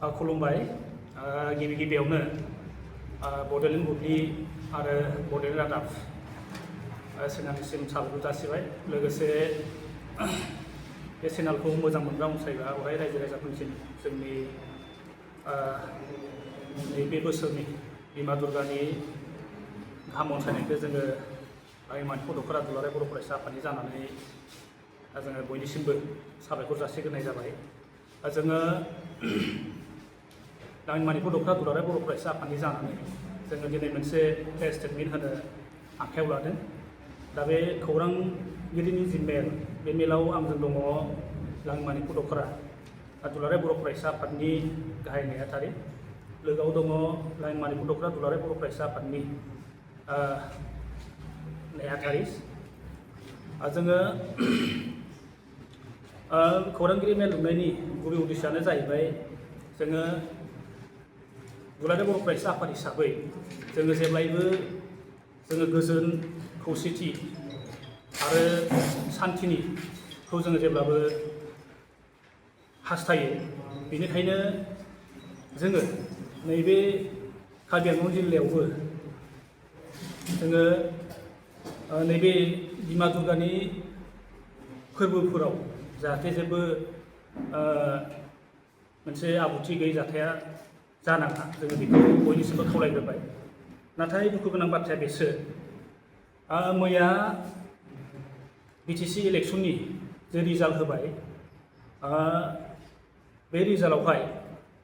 खुलुमबाय गिबि गिबियावनो बड'लेण्ड बुब्लि आरो बड'लेण्ड रादाब चेनेलनिसिम साबायखर जासिबाय। लोगोसे बे चेनेलखौ मोजां मोनग्रा अनसायग्रा अराय रायजो राजाफोरनिसिम जोंनि नैबे बोसोरनि बिमा दुर्गानि गाहाम अनसायनायखौ जोङो आइमानखौ दख'रा दुलाराय बर' फरायसा आफादनि जानानै जोङो बयनिसिमबो साबायखर जासिग्रोनाय जाबाय। जोङो आइमानखौ दख'रा दुलाराय बर' फरायसा आफादनि जानानै जोङो दिनै मोनसे प्रेस स्टेटमेन्ट होनो आखायाव लादों। दा बे खौरांगिरिनि जि मेल, बे मेलाव आंजों दङ लांमानिखौ दख'रा दुलाराय बर' फरायसा आफादनि गाहाय नेहाथारि, लोगोआव दङ लांमानिखौ दख'रा दुलाराय बर' फरायसा आफादनि नेहाथारि। जोङो खौरांगिरि मेल खुंनायनि गुबै उद्देश्यआनो जाहैबाय जोङो दुलाराय बर' फरायसा आफाद हिसाबै जोङो जेब्लायबो जोङो गोजोन, खौसेथि आरो सान्थिनिखौ जोङो जेब्लाबो हास्थायो। बेनिखायनो जोङो नैबे कार्बि आंलं जिल्लायावबो जोङो नैबे बिमा दुर्गानि फोरबोफोराव जाहाथे जेबो मोनसे आब्रुथि गैयै जाथाया जानाङा, जोङो बेखौ बयनिसिमबो खावलायग्रोबाय। नाथाय दुखु गोनां बाथ्राया बेसो, मैया बिटिसि इलेक्सननि जे रिजाल्ट होबाय, बे रिजाल्टआवहाय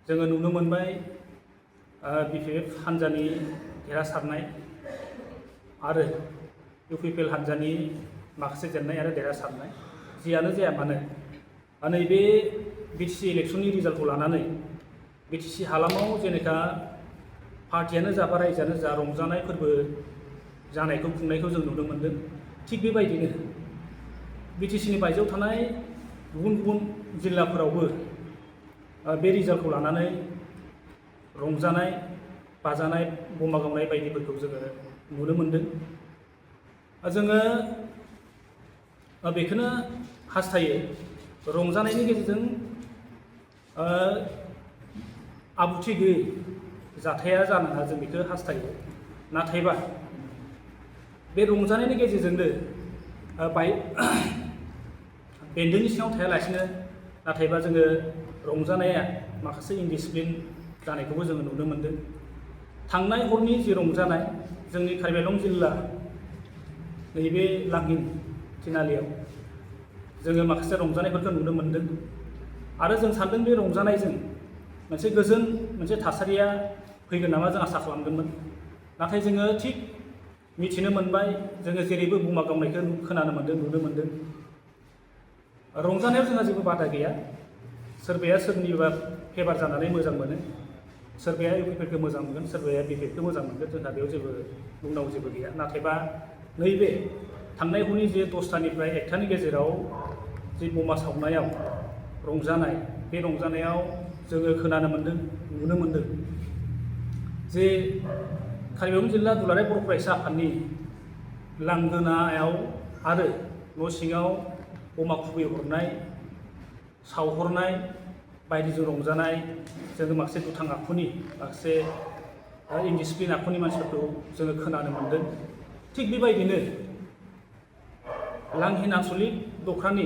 जोङो नुनो मोनबाय बिपिएफ हान्जानि देरहासारनाय आरो इउपिपिएल हान्जानि माखासे जेननाय आरो देरहासारनाय। जियानो जाया मानो नैबे बिटिसि इलेक्सननि रिजाल्टखौ लानानै बिटिसि हालामाव जेनेखा पार्टियानो जा बा रायजोआनो जा रंजानाय फोरबो जानायखौ खुंनायखौ जों नुनो मोन्दों। थिग बेबायदिनो बिटिसिनि बायजोआव थानाय गुबुन गुबुन जिल्लाफोरावबो बे रिजाल्टखौ लानानै रंजानाय बाजानाय, बमा गावनाय बायदिफोरखौ जोङो नुनो मोन्दों। जोङो बेखौनो हास्थायो, रंजानायनि गेजेरजों आब्रुथि गैयै जाथाया जानाङा, जों बेखौ हास्थायो। नाथायबा बे रंजानायनि गेजेरजोंनो बेन्दोंनि सिङाव थायालासिनो नाथायबा जोङो रंजानाया माखासे इनडिसिप्लिन जानायखौबो जोङो नुनो मोन्दों। थांनाय हरनि जि रंजानाय जोंनि कार्बि आंलं जिल्ला नैबे लांहिन थिनालियाव जोङो माखासे रंजानायफोरखौ नुनो मोन्दों आरो जों सानदों बे रंजानायजों मोनसे गोजोन मोनसे थासारिया फैगोन नामा जों आसा खालामदोंमोन। नाथाय जोङो थिग मिथिनो मोनबाय, जोङो जेरैबो बमा गावनायखौ खोनानो मोन्दों, नुनो मोन्दों। रंजानायाव जोंहा जेबो बादा गैया। सोरबाया सोरनिबा फेभार जानानै मोजां मोनो, सोरबाया इउपिपिएलखौ मोजां मोनगोन, सोरबाया बिपिएफखौ मोजां मोनगोन, जोंहा बेयाव जेबो बुंनांगौ जेबो गैया। नाथायबा नैबे थांनाय हरनि जे 10थानिफ्राय 1थानि गेजेराव जि बमा सावनायाव रंजानाय, बे रंजानायाव जोङो खोनानो मोन्दों, नुनो मोन्दों जे कार्बि आंलं जिल्ला दुलाराय बर' फरायसा आफादनि लांगोनायाव आरो न' सिङाव बमा खुबैहरनाय, सावहरनाय बायदिजों रंजानाय, जोङो माखासे दुथां आखुनि, माखासे इनडिसिप्लिन आखुनि मानसिफोरखौ जोङो खोनानो मोन्दों। थिग बेबायदिनो लांहिन आन्सलिक दख्रानि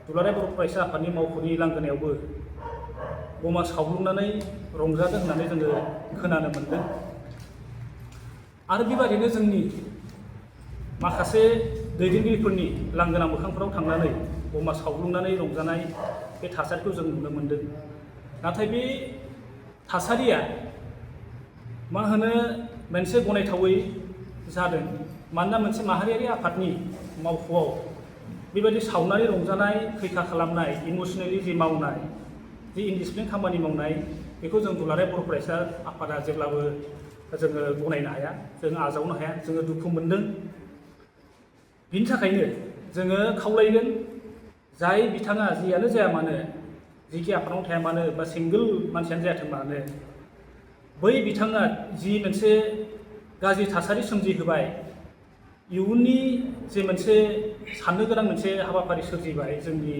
दुलाराय बर' फरायसा आफादनि मावख'नि लांगोनायावबो बमा सावग्लुंनानै रंजादों होननानै जोङो खोनानो मोन्दों। आरो बेबायदिनो जोंनि माखासे दैदेनगिरिफोरनि लांगोना मोखांफोराव थांनानै बमा सावग्लुंनानै रंजानाय बे थासारिखौ जों नुनो मोन्दों। नाथाय बे थासारिया मा होनो मोनसे गनायथावै जादों। मानोना मोनसे माहारियारि आफादनि मावख'आव बेबायदि सावनानै रंजानाय, खैखा खालामनाय, इमसनेलि जि मावनाय, जि इनडिसिप्लिन खामानि मावनाय, बेखौ जों दुलाराय बर' फरायसा आफादा जेब्लाबो जोङो गनायनो हाया, जों आजावनो हाया, जोङो दुखु मोन्दों। बिनि थाखायनो जोङो खावलायगोन, जाय बिथाङा जियानो जाया मानो, जिखि आफादाव थाया मानो बा सिंगोल मानसियानो जायाथों मानो, बै बिथाङा जि मोनसे गाज्रि थासारि सोमजिहोबाय, इयुननि जे मोनसे साननो गोनां मोनसे हाबाफारि सोरजिबाय जोंनि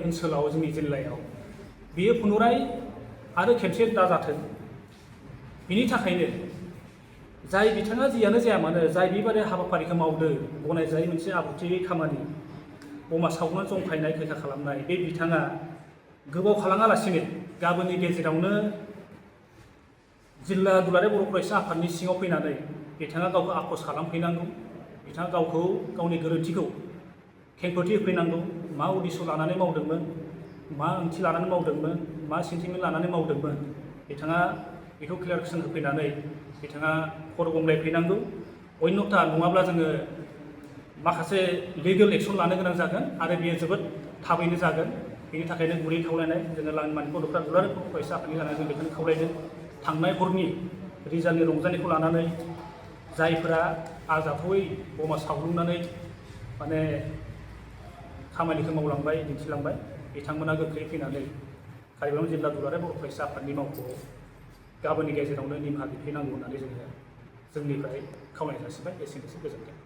ओनसोलाव, जोंनि जिल्लायाव, बेयो पुनराय आरो खेबसे दाजाथों। बिनि थाखायनो जाय बिथाङा जियानो जाया मानो जाय बेबादि हाबाफारिखौ मावदों, गनायजायै मोनसे आब्रुथि खामानि बमा सावना जंखायनाय खैखा खालामनाय, बे बिथाङा गोबाव खालामालासिनो गाबोननि गेजेरावनो जिल्ला दुलाराय बर' फरायसा आफादनि सिङाव फैनानै बिथाङा गावखौ आखस खालामफैनांगौ। बिथाङा गावखौ गावनि गोरोन्थिखौ खेंफोरथि होफैनांगौ। मा उद्देश्य लानानै मावदोंमोन, मा ओंथि लानानै मावदोंमोन, मा सेन्टिमेन्ट लानानै मावदोंमोन, बिथाङा बेखौ क्लियारसन होफैनानै बिथाङा खर' गंग्लायफैनांगौ। अन्यथा नङाब्ला जोङो माखासे लिगेल एक्सन लानो गोनां जागोन आरो बेयो जोबोद थाबैनो जागोन। बेनि थाखायनो गुरै खावलायनाय, जोङो लांमानि गथ'फ्रा दुलाराय बर' फरायसा आफादनि जानानै जों बेखौनो खावलायदों। थांनाय हरनि रिजाल्टनि रंजानायखौ लानानै जायफोरा आरजाथावै बमा सावग्लुंनानै माने खामानिखौ मावलांबाय, दिन्थिलांबाय, बिथांमोना गोख्रै फैनानै कार्बि आंलं जिल्ला दुलाराय बर' फरायसा आफादनि मावख'आव गाबोननि गेजेरावनो निमाहा बिफैनांगौ होननानै जोङो जोंनिफ्राय खावलायनाय जासिबाय। एसेनोसै, गोजोन्थों।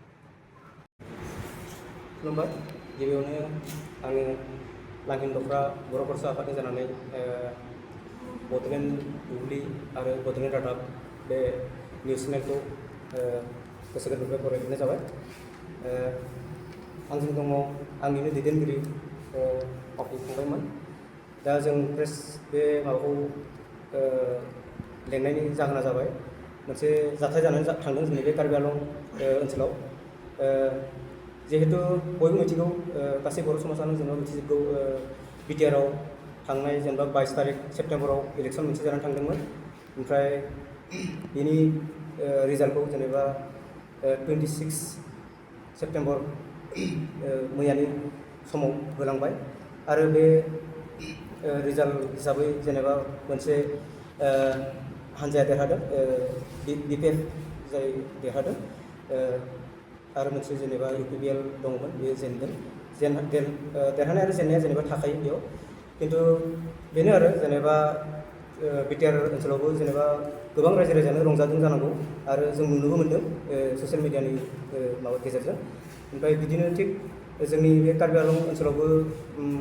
खुलुमबाय। गिबियावनो आङो लांहिन दख्रा बर' फरायसा आफादनि जानानै बड'लेण्ड बुब्लि आरो बड'लेण्ड रादाब बे निउस चेनेलखौ गोसो गोरबोनिफ्राय बरायहरनाय जाबाय। आंजों दङ आंनिनो दैदेनगिरि पापु फंबायमोन। दा जों प्रेस बे माबाखौ लेंनायनि जाहोना जाबाय मोनसे जाथाय जानानै थांदों जोंनि बे कार्बि आंलं ओनसोलाव। जिहेतु बयबो मिथिगौ, गासै बर' समाजानो जेनेबा मिथिजोबगौ, बिटिआरआव थांनाय जेनेबा 22 तारिख सेप्तेम्बराव इलेक्सन मोनसे जानानै थांदोंमोन। ओमफ्राय बिनि रिजाल्टखौ जेनेबा 26 सेप्तेम्बर मैयानि समाव होलांबाय। आरो बे रिजाल्ट हिसाबै जेनेबा मोनसे हान्जाया देरहादों, बिपिएफ जाय देरहादों, आरो मोनसे जेनेबा इउपिपिएल दङमोन, बेयो जेनदों। देरहानाय आरो जेननाया जेनेबा थाखायो बेयाव। खिन्थु बेनो आरो जेनेबा बिटिआर ओनसोलावबो जेनेबा गोबां रायजो राजायानो रंजादों जानांगौ आरो जों नुनोबो मोन्दों ससियेल मिडियानि माबा गेजेरजों। ओमफ्राय बिदिनो थिग जोंनि बे कार्बि आंलं ओनसोलावबो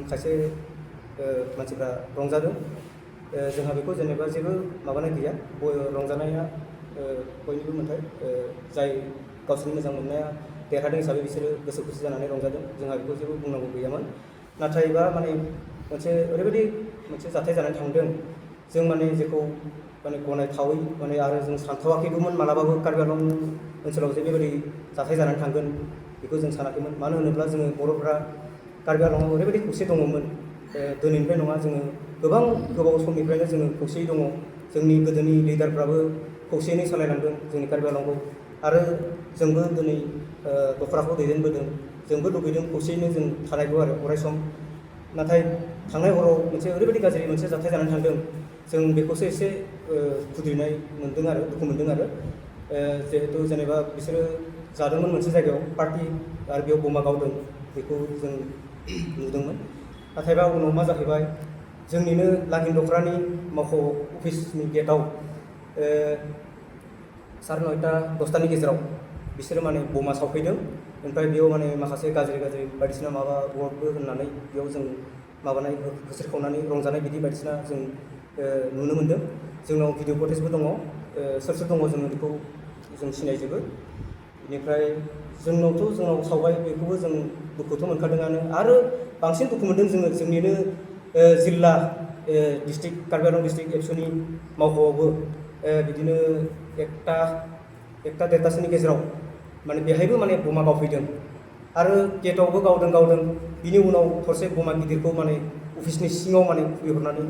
खायसे मानसिफ्रा रंजादों। जोंहा बेखौ जेनेबा जेबो माबानाय गैया, रंजानाया बयनिबो मोन्थाय। जाय गावसोरनि मोजां मोननाया देरहादों हिसाबै बिसोरो गोसो खुसि जानानै रंजादों, जोंहा बेखौ जेबो बुंनांगौ गैयामोन। नाथायबा माने मोनसे ओरैबायदि मोनसे जाथाय जानानै थांदों, जों माने जेखौ माने गनायथावै माने आरो जों सानथावाखैबोमोन मालाबाबो कार्बि आंलं ओनसोलाव जे बेबायदि जाथाय जानानै थांगोन बेखौ जों सानाखैमोन। मानो होनोब्ला जोङो बर'फ्रा कार्बि आंलंआव ओरैबायदि खौसे दङमोन, दिनैनिफ्राय नङा, जोङो गोबां गोबाव समनिफ्रायनो जोङो खौसेयै दङ। जोंनि गोदोनि लिडारफ्राबो खौसेयैनो सालायलांदों जोंनि कार्बि आंलंखौ, आरो जोंबो दिनै दखराखौ दैदेनबोदों। जोंबो लुबैदों खौसेयैनो जों थानायखौ आरो अरायसम। नाथाय थांनाय हराव मोनसे ओरैबायदि गाज्रि मोनसे जाथाय जानानै थांदों, जों बेखौसो एसे खुद्रिनाय मोन्दों आरो दुखु मोन्दों आरो। जिहेतु जेनेबा बिसोरो जादोंमोन मोनसे जायगायाव पार्टि, आरो बेयाव बमा गावदों, बेखौ जों नुदोंमोन। नाथायबा उनाव मा जाहैबाय, जोंनिनो लांहिन दख्रानि मावख' अफिसनि गेटआव 9:30-10टानि गेजेराव बिसोरो माने बमा सावफैदों। ओमफ्राय बेयाव माने माखासे गाज्रि बायदिसिना माबा वार्डबो होननानै बेयाव जों माबानाय होस्रिखावनानै रंजानाय बिदि बायदिसिना जों नुनो मोन्दों। जोंनाव भिडिअ फुटेजबो दङ, सोर दङ जोङो बेखौ जों सिनायजोबो। बेनिफ्राय जोंनाव सावबाय, बेखौबो जों दुखुथ' मोनखादोंआनो। आरो बांसिन दुखु मोन्दों जोङो जोंनिनो जिल्ला डिस्ट्रिक्ट कार्बि आंलं डिस्ट्रिक्ट एबसुनि मावख'आवबो बिदिनो 1टा-1:30टासोनि गेजेराव माने बेहायबो माने बमा गावफैदों। आरो गेटआवबो गावदों, बिनि उनाव थरसे बमा गिदिरखौ माने अफिसनि सिङाव माने खुबैहरनानै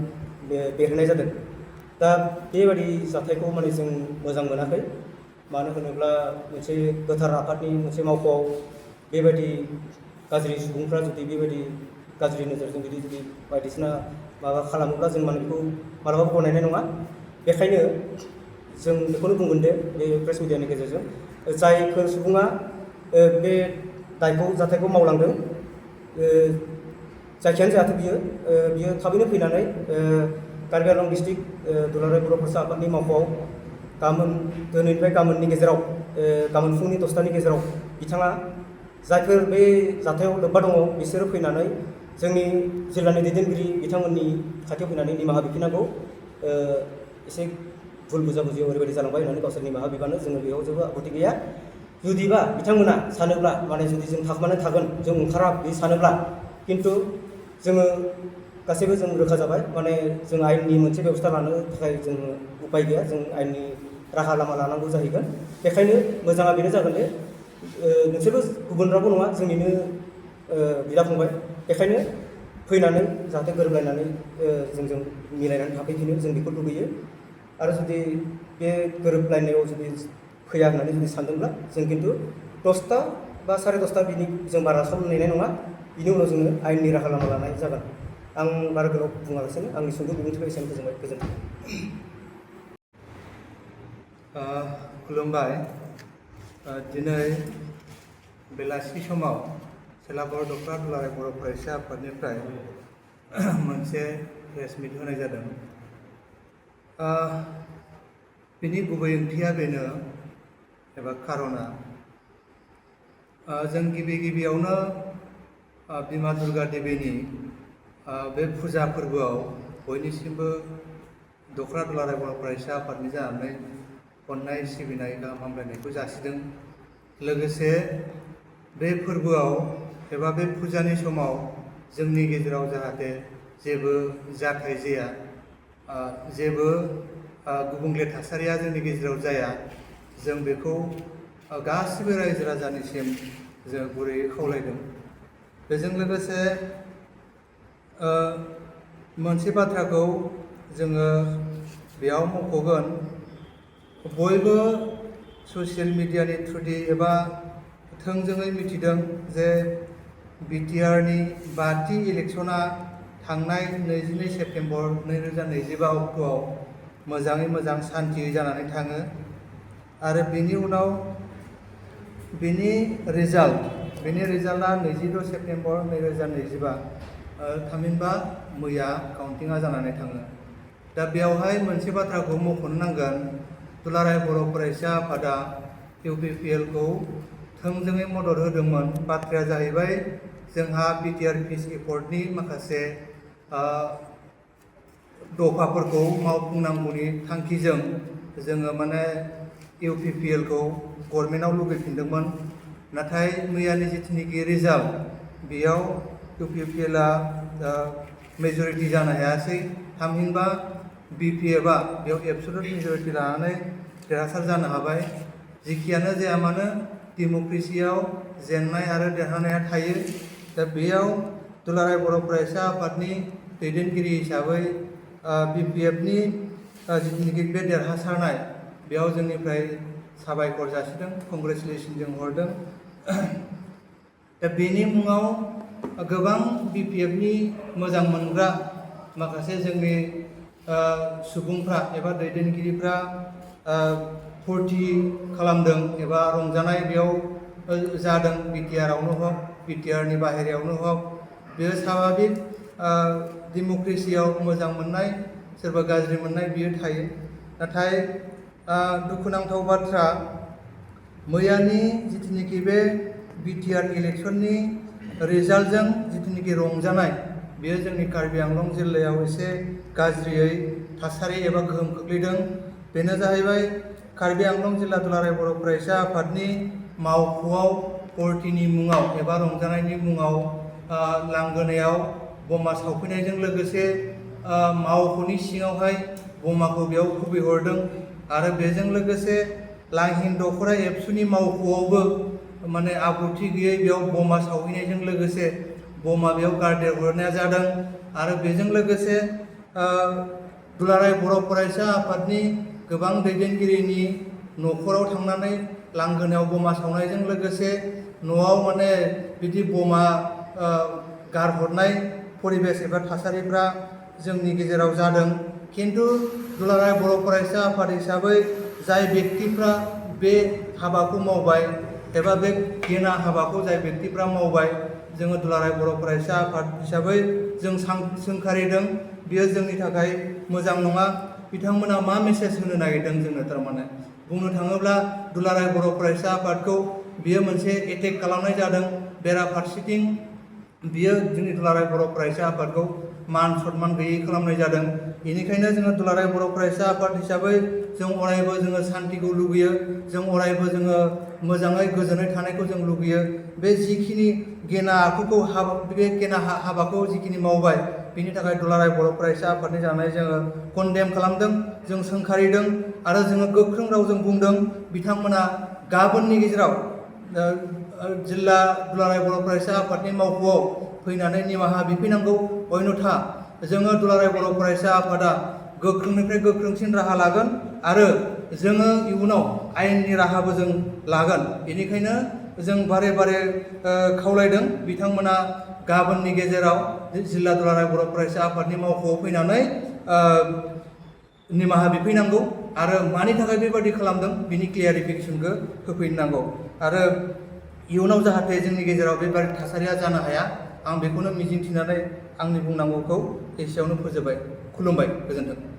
बेरहोनाय जादों। दा बेबायदि जाथायखौ माने जों मोजां मोनाखै। मानो होनोब्ला मोनसे गोथार आफादनि मोनसे मावख'आव बेबायदि गाज्रि सुबुंफ्रा जुदि बेबायदि गाज्रि नोजोरजों जुदि बायदिसिना माबा खालामोब्ला जों माने बेखौ मालाबाबो गनायनाय नङा। बेखायनो जों बेखौनो बुंगोन दे बे प्रेस मिडियानि गेजेरजों, जायफोर सुबुङा बे जाथायखौ मावलांदों, जायखियानो जायाथों बियो थाबैनो फैनानै कार्बि आंलं डिस्ट्रिक्ट दुलाराय बर' फरायसा आफादनि मावख'आव दिनैनिफ्राय गाबोननि गेजेराव, गाबोन फुंनि 10टानि गेजेराव बिथाङा जायफोर बे जाथायाव लोब्बा दङ बिसोरो फैनानै जोंनि जिल्लानि दैदेनगिरि बिथांमोननि खाथियाव फैनानै निमाहा बिफिननांगौ। एसे भुल बुजाबुजियाव ओरैबायदि जालांबाय होननानै गावसोर निमाहा बिबानो जोङो बेयाव जेबो आपत्ति गैया। जुदिबा बिथांमोना सानोब्ला माने जुदि जों थाखोमानानै थागोन जों ओंखारा बिदि सानोब्ला खिन्थु जोङो गासैबो जों रोखा जाबाय माने जों आयेननि मोनसे बेबस्था लानो थाखाय जों उपाय गैया, जों आयेननि राहा लामा लानांगौ जाहैगोन। बेखायनो मोजाङा बेनो जागोन दे नोंसोरबो गुबुन रावबो नङा, जोंनिनो बिदा फंबाय, बेखायनो फैनानै जाहाथे गोरोबलायनानै जोंजों मिलायनानै थाफैफिनो जों बेखौ लुबैयो। आरो जुदि बे गोरोबलायनायाव जुदि फैया होननानै जुदि सानदोंब्ला जों खिन्थु 10टा बा 10:30 बिनि जों बारा सम नेनाय नङा, बिनि उनाव जोङो आयेननि राहा लामा लानाय जागोन। आं बारा गोलाव बुङालासिनो आंनि सुंद' बिबुंथिखौ एसेयावनो फोजोबबाय। गोजोन्थों। खुलुमबाय। दिनै बेलासि समाव सेलाबर डक्टर दुलाराय बर' फरायसा आफादनिफ्राय मोनसे प्रेस मिट होनाय जादों। बिनि गुबै ओंथिया बेनो एबा खारना जों गिबियावनो बिमा दुर्गा देवीनि बे फुजा फोरबोआव बयनिसिमबो दख'रा दुलाराय बर' फरायसा आफादनि जानानै अननाय सिबिनाय गाहाम हामलायनायखौ जासिदों। लोगोसे बे फोरबोआव एबा बे फुजानि समाव जोंनि गेजेराव जाहाथे जेबो जाथाय जाया, जेबो गुबुंले थासारिया जोंनि गेजेराव जाया, जों बेखौ गासिबो रायजो राजानिसिम जों गुरैयै खावलायदों। बेजों लोगोसे मोनसे बाथ्राखौ जोङो बेयाव मख'गोन, बयबो ससियेल मिडियानि थ्रुयै एबा थोंजोङै मिथिदों जे बिटिआरनि 5थि इलेक्सना थांनाय 22 सेप्तेम्बर 2025 अक्ट'आव मोजाङै मोजां सान्थियै जानानै थाङो आरो बेनि उनाव बेनि रिजाल्टआ 22 सेप्तेम्बर 2025 थामहिनबा मैया काउन्टिंआ जानानै थाङो। दा बेयावहाय मोनसे बाथ्राखौ मख'नो नांगोन, दुलाराय बर' फरायसा आफादा इउपिपिएलखौ थोंजोङै मदद होदोंमोन। बाथ्राया जाहैबाय जोंहा बिटिआर पिस एकर्डनि माखासे दफाफोरखौ मावफुंनांगौनि थांखिजों जोङो माने इउपिपिएलखौ गभर्नमेन्टआव लुगैफिनदोंमोन। नाथाय मैयानि जिथुनिखि रिजाल्ट बेयाव इउपिपिएलआ मेजरिटि जानो हायासै, थामहिनबा बिपिएफआ बेयाव एबसुलुट मेजरिटि लानानै देरहासार जानो हाबाय। जेखियानो जाया मानो डेम'क्रेसियाव जेननाय आरो देरहानाया थायो। दा बेयाव दुलाराय बर' फरायसा आफादनि दैदेनगिरि हिसाबै बिपिएफनि जिथुनिखि बे देरहासारनाय बेयाव जोंनिफ्राय साबायखर जासिदों, कंग्रेचुलेसन जों हरदों। दा बेनि मुङाव गोबां बिपिएफनि मोजां मोनग्रा माखासे जोंनि सुबुंफ्रा एबा दैदेनगिरिफ्रा फुरथि खालामदों एबा रंजानाय बेयाव जादों। बिटिआरआवनो हक, बिटिआरनि बाहेरायावनो हक, बेयो स्वाभाबिक। डेम'क्रेसियाव मोजां मोननाय सोरबा गाज्रि मोननाय बियो थायो। नाथाय दुखुनांथाव बाथ्रा, मैयानि जिथुनिखि बे बिटिआर इलेक्सननि रिजाल्टजों जिथुनिखि रंजानाय बेयो जोंनि कार्बि आंलं जिल्लायाव एसे गाज्रियै थासारि एबा गोहोम खोख्लैदों। बेनो जाहैबाय कार्बि आंलं जिल्ला दुलाराय बर' फरायसा आफादनि मावख'आव पार्टिनि मुङाव एबा रंजानायनि मुङाव लांगोनायाव बमा सावफैनायजों लोगोसे मावख'नि सिङावहाय बमाखौ बेयाव खुबैहरदों आरो बेजों लोगोसे लांहिन दख'रा एबसुनि मावख'आवबो माने आब्रुथि गैयै बेयाव बमा सावहैनायजों लोगोसे बमा बेयाव गारदेरहरनाया जादों। आरो बेजों लोगोसे दुलाराय बर' फरायसा आफादनि गोबां दैदेनगिरिनि न'खराव थांनानै लांगोनायाव बमा सावनायजों लोगोसे न'आव माने बिदि बमा गारहरनाय परिबेस एबा थासारिफ्रा जोंनि गेजेराव जादों। खिन्थु दुलाराय बर' फरायसा आफाद हिसाबै जाय बेक्तिफ्रा बे हाबाखौ मावबाय एबा बे गेना हाबाखौ जाय बेक्तिफ्रा मावबाय, जोङो दुलाराय बर' फरायसा आफाद हिसाबै जों सोंखारिदों। बियो जोंनि थाखाय मोजां नङा। बिथांमोना मा मेसेज होनो नागिरदों जोंनो, थारमाने बुंनो थाङोब्ला दुलाराय बर' फरायसा आफादखौ बियो मोनसे एटेक खालामनाय जादों। बेराफारसेथिं बियो जोंनि दुलाराय बर' फरायसा आफादखौ मान सनमान गैयै खालामनाय जादों। बेनिखायनो जोङो दुलाराय बर' फरायसा आफाद हिसाबै जों अरायबो जोङो सान्तिखौ लुगैयो, जों अरायबो जोङो मोजाङै गोजोनै थानायखौ जों लुगैयो। बे जिखिनि गेना आखुखौ बे गेना हाबाखौ जिखिनि मावबाय बिनि थाखाय दुलाराय बर' फरायसा आफादनि जानाय जोङो कन्डेम खालामदों, जों सोंखारिदों आरो जोङो गोख्रों रावजों बुंदों बिथांमोना गाबोननि गेजेराव जिल्ला दुलाराय बर' फरायसा आफादनि मावख'आव फैनानै निमाहा बिफैनांगौ। अन्यथा जोङो दुलाराय बर' फरायसा आफादा गोख्रोंनिफ्राय गोख्रोंसिन राहा लागोन आरो जोङो इयुनाव आयेननि राहाबो जों लागोन। बेनिखायनो जों बारे बारे खावलायदों बिथांमोना गाबोननि गेजेराव जिल्ला दुलाराय बर' फरायसा आफादनि मावख'आव फैनानै निमाहा बिफैनांगौ आरो मानि थाखाय बेबादि खालामदों बिनि क्लियारिफिकेसनखौ होफैनांगौ आरो इयुनाव जाहाथे जोंनि गेजेराव बेबादि थासारिया जानो हाया, आं बेखौनो मिजिंथिनानै आंनि बुंनांगौखौ एसेयावनो फोजोबबाय। खुलुमबाय, गोजोन्थों।